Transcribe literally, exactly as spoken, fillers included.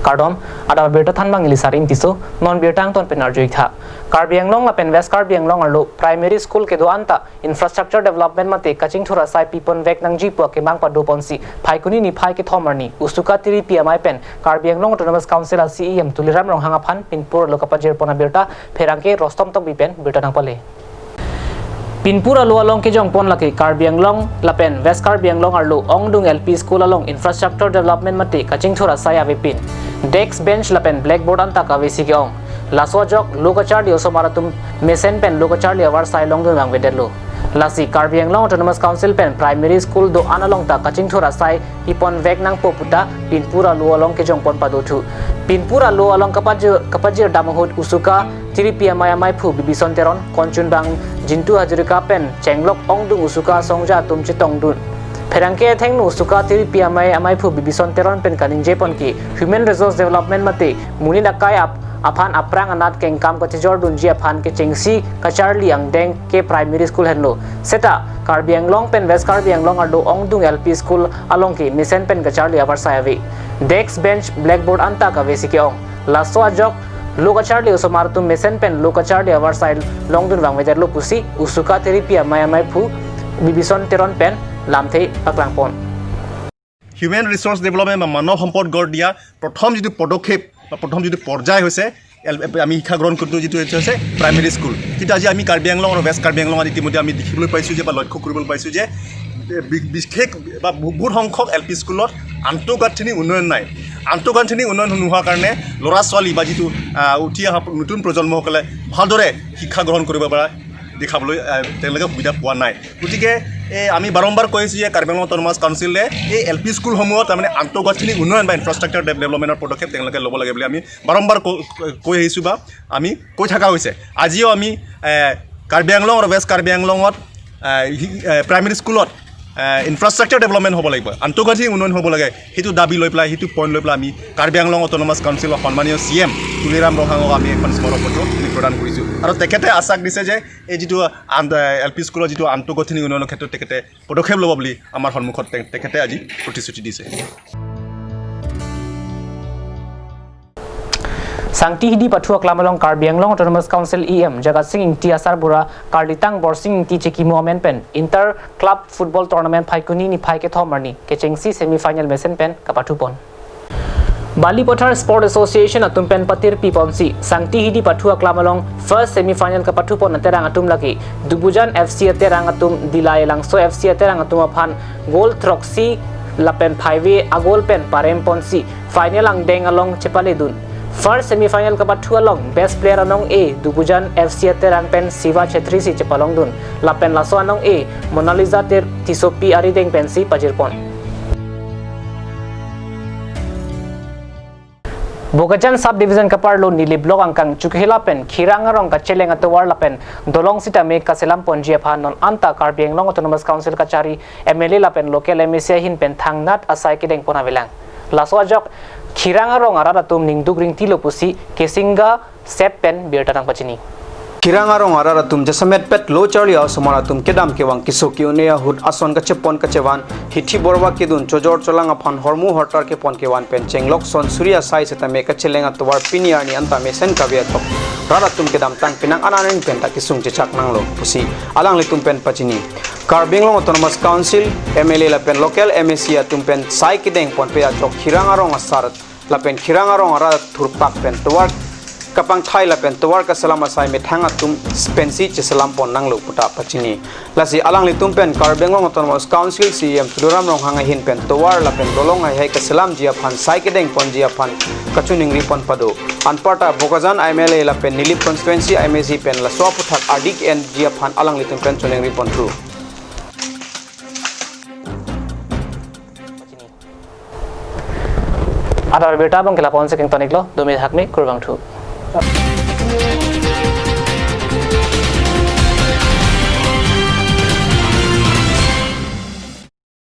Kardom, adap abirta thanbang ili Sarim Tisso, non birta angton pen arju-ik tha. Karbi Anglong lapen West Karbi Anglong arlo primary school kedo-an ta infrastructure development mate kachingthur asai pipon vek nangji pu akemang padoponsi Phaikuni niphai kethom arni usuka tiripi amei pen Karbi Anglong Autonomous Council a CEM Tuliram Ronghang aphan pinpur arlo kapajirpon abirta pherangke Rostom Tokbi pen birta nangpale. Pinpur arlo along kejongpon lake Karbi Anglong lapen West Karbi Anglong arlo ongdung L P school along infrastructure development mate kachingthur asai avepin, desk bench lapen blackboard anta kavesi ke-ong. Laso ajok lo kacharli osomar atum mesen pen lo kacharli avarsai longdun vangvedetlo. Lasi Karbi Anglong Autonomous Council pen primary school do-an along ta kachingthur asai pipon vek nangpo puta pinpur arlo along kejongpon padothu. Pinpur arlo along kapajir, kapajir dam ahut usuka tiripi amei ameiphu Bibison Teron, konchunbang Jintu Hazarika pen chenglok ongdung usuka songja atum chetongdun. Pherangke athengno usuka tiripi amei ameiphu Bibison Teron pen kaningjepon ke human resource development mate monit akai ap-, aphan aphrang anat kengkam kachejordunji aphan kechengsi kacharli angdeng ke primary school henlo. Seta Karbi Anglong pen West Karbi Anglong arlo ongdung L P school along ke mesen pen kacharli avarsai ave. Desk bench, blackboard anta kavesi ke-ong. Laso ajok lo kacharli osomar atum mesen pen lo kacharli avarsai longdun vangvedetlo pusi usuka tiripi amei ameiphu Bibison Teron pen lamthe paklangpon. Human resource development বা মানৱ সম্পদ গঢ় দিয়া প্ৰথম যিটো পদক্ষেপ বা প্ৰথম যিটো পৰ্যায় হৈছে এল-, আমি শিক্ষা গ্ৰহণ কৰোঁতে যিটো এইটো হৈছে প্ৰাইমেৰী স্কুল। কিন্তু আজি আমি কাৰ্বি আংলং আৰু ৱেষ্ট কাৰ্বি আংলং আদি ইতিমধ্যে আমি দেখিবলৈ পাইছোঁ যে বা লক্ষ্য কৰিবলৈ পাইছোঁ যে বি-, বিশেষ বা বহু-, বহুত সংখ্যক এল পি স্কুলত আন্তঃগাঁথনি উন্নয়ন নাই। আন্তঃগাঁথনি উন্নয়ন নোহোৱাৰ কাৰণে ল'ৰা ছোৱালী বা যিটো, আহ, উঠি অহা নতুন প্ৰজন্মসকলে ভালদৰে শিক্ষা গ্ৰহণ কৰিব পৰা দেখাবলৈ, আহ, তেওঁলোকে সুবিধা পোৱা নাই। গতিকে এই আমি বাৰম্বাৰ কৈ আছোঁ যে কাৰ্বি আংলং অট'নমাছ কাউন্সিলে এই এল পি স্কুলসমূহত তাৰমানে আন্তঃগাঁথনি উন্নয়ন বা ইনফ্ৰাষ্ট্ৰাকচাৰ ডে-, ডেভেলপমেণ্টৰ পদক্ষেপ তেওঁলোকে ল'ব লাগে বুলি আমি বাৰম্বাৰ কৈ, কৈ আহিছোঁ বা আমি কৈ থকা হৈছে। আজিও আমি, এ, কাৰ্বি আংলং আৰু ৱেষ্ট কাৰ্বি আংলঙত, এ, হি-, এ, প্ৰাইমেৰী স্কুলত, এ, ইনফ্ৰাষ্ট্ৰাকচাৰ ডেভেলপমেণ্ট হ'ব লাগিব, আন্তঃগাঁথনি উন্নয়ন হ'ব লাগে, সেইটো দাবী লৈ পেলাই, সেইটো পইণ্ট লৈ পেলাই আমি কাৰ্বি আংলং অট'নমাছ কাউন্সিলৰ সন্মানীয় চি এম তুলিৰাম ৰংহাঙক আমি এখন স্মাৰক পত্ৰ আমি প্ৰদান কৰিছোঁ। আৰু তেখেতে আশ্বাস দিছে যে এই যিটো আন-, এ, এল পি স্কুলৰ যিটো আন্তঃগাঁথনি উন্নয়নৰ ক্ষেত্ৰত তেখেতে পদক্ষেপ ল'ব বুলি আমাৰ সন্মুখত তে-, তেখেতে আজি প্ৰতিশ্ৰুতি দিছে। Sangti hidi pathu aklam along Karbi Anglong Autonomous Council E M Jagat Sing Ingti asarbura karlitang Borsing Ingti chekimo amen pen Inter Club Football Tournament Phaikuni niphai kethom arni kechengsi semi final mesen pen kapathupon. Balipathar Sport Association atum pen patirpiponsi Sangti hidi pathu aklam along first semi final kapathupon aterang atum lake Dubujan F C aterang atum Dillai Langso F C aterang atum aphan goal throksi lapen phaive agol pen paremponsi final angdeng along chepaledun. First semi final kapathu along best player anong-e Dubujan F C aterang pen Siva Chhetri si chepalongdun. Lapen laso anong-e Monalisa Ter Tissopi arideng pensi pajirpon. Bokajan Sub Division kaparlo Nilip Block angkang Chukhela pen Khirang arong kacheleng atovar lapen dolong sitame kaselamponji aphan non anta Karbi Anglong Autonomous Council kachari M L A lapen local M A C ahin pen thangnat asai kedengpon avelang. Laso ajok Khirang arong arat atum ningduk ringtilo pusi Kesinga Sep pen birta nangpachini. Khirang arong arat atum jasemet pet lo charli osomar atum kedam kevang keso ke-un-e ahut ason kachepon kachevan, hithi borwa kedun, chojor cholang aphan hormu hortar kepon kevan pen chenglok son suri asai sitame kacheleng atovar pini arni anta mesen kave atok rat atum kedamtang penang ananin pen ta kesung chechak nanglo pusi alanglitum pen pachini. Karbi Anglong Autonomous Council, M L A lapen local M A C atum pen sai kedengponpe ajok Khirang arong asar lapen Khirang arong arat thurpak pen tovar kapangthai lapen tovar kaselam asai methang atum pensi cheselampon nanglo puta pachini. Lasi alanglitum pen Karbi Anglong Autonomous Council C E M Tuliram Ronghang ahin pen tovar lapen dolong haihai kaselamji aphan sai kedengponji aphan kachiningri pon pado. Anparta Bokajan M L A lapen Nilip constituency M A C pen laso aphuthak ardik enji aphan alanglitum pen chiningri ponthu. Adap abirta abang ke lapu-ansi kangton-iklo, dome thakme, kurvangthu.